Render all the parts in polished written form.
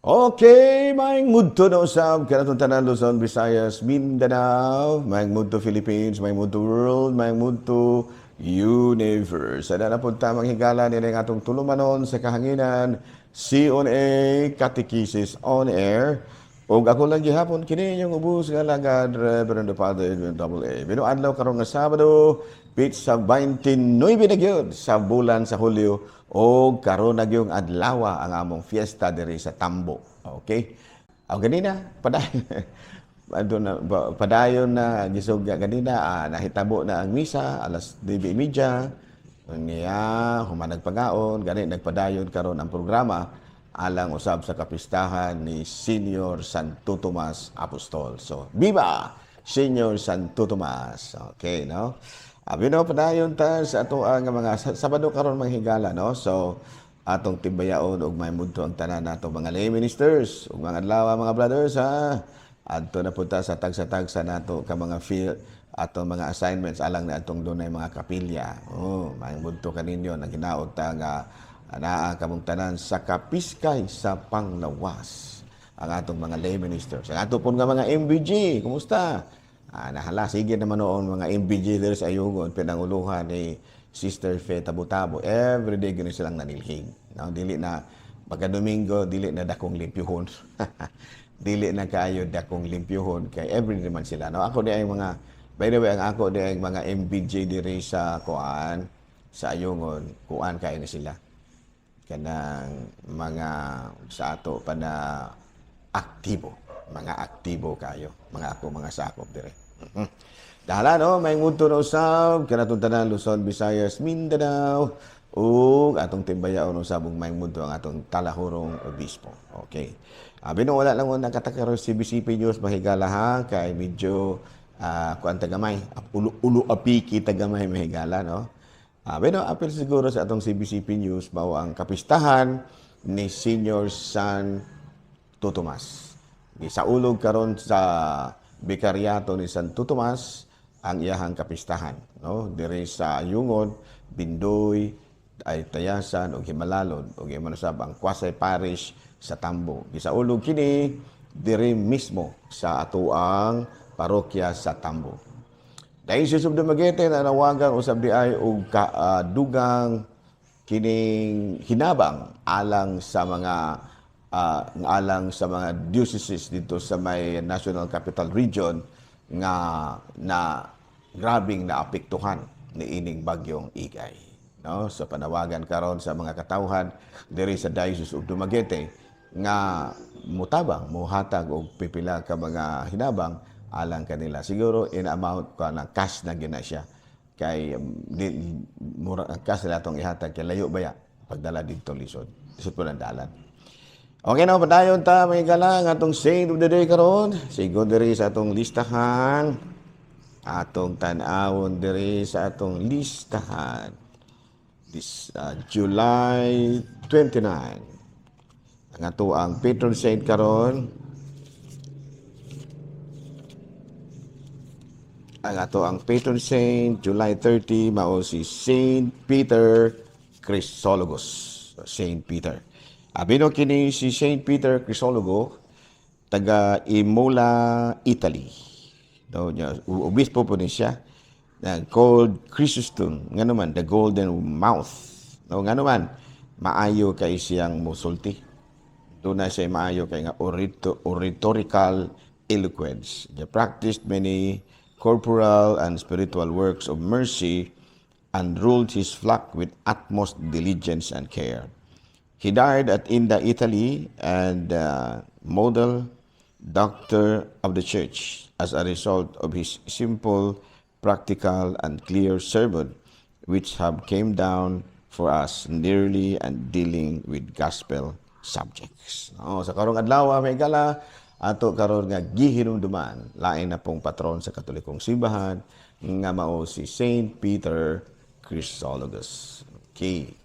Okay, maayong mudto na usab kanatong tanan, Luzon, Visayas, Mindanao, maayong mudto Philippines, maayong mudto world, maayong mudto universe. Sana na punta mga higala nila ang atong tulumanon sa kahanginan, C on A, Catechesis on Air. Og ako lang gihapon kini inyong ubos nga alagad, Reverend Father Edwin Double A. Bino adlaw karon nga Sabado, petsa 29 na gyud sa bulan sa Hulyo og karon na gyud adlaw ang among fiesta diri sa Tambo. Okay? Ang ganina padayon na padayon na gisog ganina, nahitabo na ang misa alas 9:30 niya, human nagpagaon gani, nagpadayon karon ang programa alang usab sa kapistahan ni Senior Santo Tomas Apostol. So, viva Senior Santo Tomas. Okay, no? Abi no, padayon ta sa ato ang mga Sabado karon, mga higala, no? So, atong timbayaon og may mudto ang tanan nato mga lay ministers ug mga adlaw, mga brothers, ha. Adto na punta sa tagsa-tagsa nato ka mga field atong mga assignments alang na atong dunay mga kapilya. Oh, may mudto kaninyo, naginaot ta nga anaa kamong tanan sa kapiskay sa panglawas, ang atong mga lay ministers. Ang ato pong nga mga MBG, kumusta? Nahala, sige naman noon mga MBG diri sa Ayungon, pinanguluhan ni Sister Fe Tabutabo. Every day gani silang nanilhig. No, dili na pagka Domingo, dili na dakong limpyuhon. Dili na kaayo dakong limpyuhon kay every day man sila. No, ako di ay mga, by the way, ang ako di ay mga MBG diri sa kuan sa Ayungon, kuan kaayo na sila, kanang mga sa ato pa na aktibo, mga aktibo kayo, mga ako mga sakop dire. Dahala no, may ngunto na usab kanatong tanan, Luzon, Visayas, Mindanao ug atong timbayaon usab ug may mudto ang atong talahurong obispo. Okay. Abi no, wala lang mo nakatakaro CBCP News, mahigala ha, kay medyo kuan tagamay, ulo ulo apiki tagamay, mahigala no. Bueno, apil siguro sa atong CBCP News mao ang kapistahan ni Senior San Tomas. Gisaulog karon sa Bikariato ni Santo Tomas ang iyahang kapistahan, no? Diri sa Ayungon, Bindoy, ay Tayasan ug Himalalod ug imo usab ang quasi parish sa Tambo. Gisaulog kini diri mismo sa atoang parokya sa Tambo. Diocese of Dumaguete na nawagan usab di ay og dugang kining hinabang alang sa mga dioceses dito sa may National Capital Region nga na grabing naapektuhan ni ining bagyong Igay. No? Sa panawagan karon sa mga katawhan diri sa Diocese of Dumaguete nga mutabang, muhatag og pipila ka mga hinabang alang kanila. Siguro in amount ka na cash na gina siya kay di, mura ang cash nila atong ihatag kay layo baya pagdala didto, lisod. Lisod po ng dalan. Okay na, padayon ta, mga higala, ang atong saint of the day karon. Sigo diri sa atong listahan. Atong tan-awon diri sa atong listahan. This July 29. Ang ato ang patron saint karon. Ang ato ang patron saint July 30 mao si Saint Peter Chrysologus. Saint Peter. Abino kini si Saint Peter Chrysologo taga Imola, Italy. No, niya, obispo po ni siya. Na called Chrysostom, nga naman, the golden mouth. No, nga naman, maayo kay siyang musulti. Doon na siya maayo kay nga oratorical eloquence. He practiced many corporal and spiritual works of mercy and ruled his flock with utmost diligence and care. He died at Inda, Italy, and model doctor of the church as a result of his simple, practical, and clear sermon, which have came down for us nearly and dealing with gospel subjects. No, sa karong adlaw, may gala, ato karon nga gihinumduman, lain na pong patron sa Katolikong simbahan nga mao si Saint Peter Chrysologus. Okay.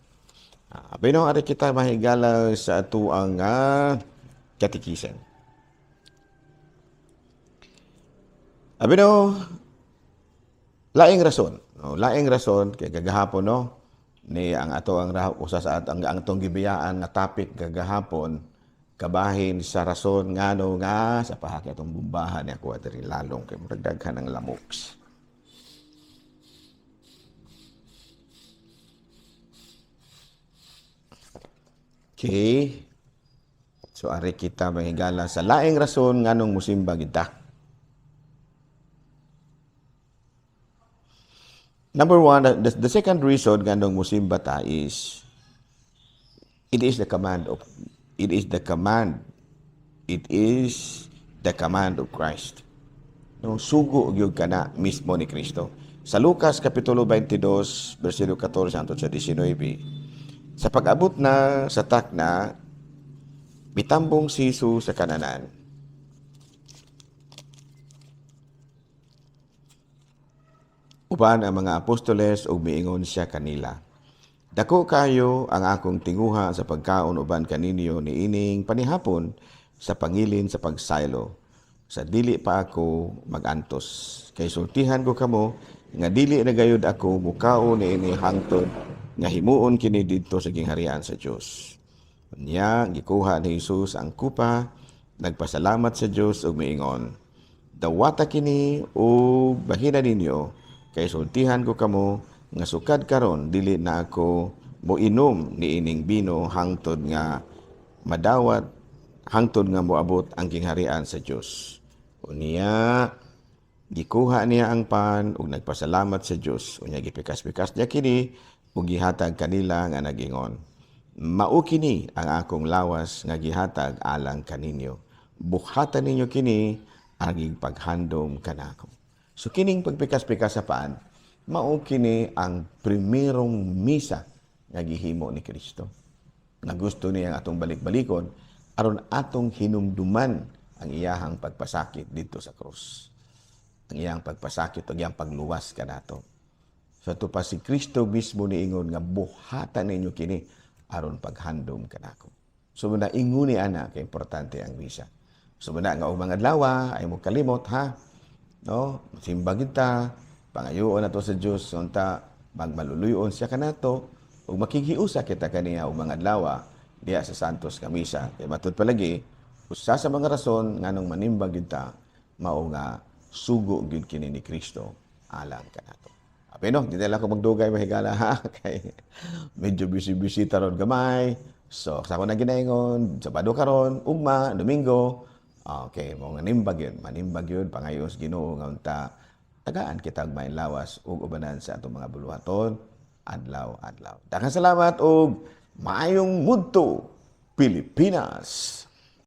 Pero ari kita, mahigala, sa ato ang katikisen. Abino, laing rason, no, laing rason kay gagahapon, no, ni ang ato ang usa sa at ang atong gibiyaan nga topic gagahapon Kabahin sa rason ngano nga sa pahaki atong bumbahan ni ako diri lalong kay murag daghan ang lamoks. Okay. So ari kita mahigala sa laing rason nganong musimba kita. Number one, the second reason nganong musimba ta is it is the command of it is the command it is the command of Christ. No, sugo gyud kana mismo ni Kristo. Sa Lucas kapitulo 22 bersikulo 14 hangtod sa 19. Sa pag-abot na sa takna, mitambong si Jesus sa kananan. Uban ang mga apostoles ug miingon siya kanila. Dako kayo ang akong tinguha sa pagkaon uban kaninyo niining panihapon sa pangilin sa pagsaylo. Sa dili pa ako magantos. Kay sultihan ko kamo nga dili na gayud ako mukaon niini hangtod nga himuon kini didto sa gingharian sa Dios. Unya gikuha ni Jesus ang kupa, nagpasalamat sa Dios ug miingon, dawata kini ug bahina ninyo, kay sultihan ko kamo nga sukad karon dili na ako moinom niining bino hangtod nga madawat hangtod nga moabot ang gingharian sa Dios. Unya gikuha niya ang pan ug nagpasalamat sa Dios. Unya gipikas-pikas niya kini ug gihatag kanila nga nagingon, mao kini ang akong lawas nga gihatag alang kaninyo. Buhatan ninyo kini aging paghandom kanako. So kining pagpikas-pikas sa paan, mao kini ang primerong misa nga gihimo ni Kristo. Nga gusto niya ang atong balik-balikon aron atong hinumduman ang iyahang pagpasakit dito sa krus. Ang iyang pagpasakit ug iyang pagluwas kanato. So ato pa si Kristo mismo niingon nga buhatan ninyo kini aron paghandom kanako. So muna ingon ni ana kay importante ang misa. So muna nga og mga adlaw ay mo kalimot ha. No, simba kita, pangayoon nato sa Dios unta magmaluluyon siya kanato ug makighiusa kita kaniya og mga adlaw diha sa Santos nga misa. Kay matud palagi usa sa mga rason nganong manimbag kita mao nga sugo gyud kini ni Kristo alang kanato. Apeno, di na lang ako magdugay mahigala ha kay medyo busy-busy taron gamay. So sa ako na ginaingon, Sabado karon, ugma, Domingo. Okay, mo nga nimbag yun, manimbag yun, pangayo sa Ginoo nga unta tagaan kita og maayong lawas ug ubanan sa atong mga buluhaton adlaw-adlaw. Daghang salamat ug maayong mudto, Pilipinas.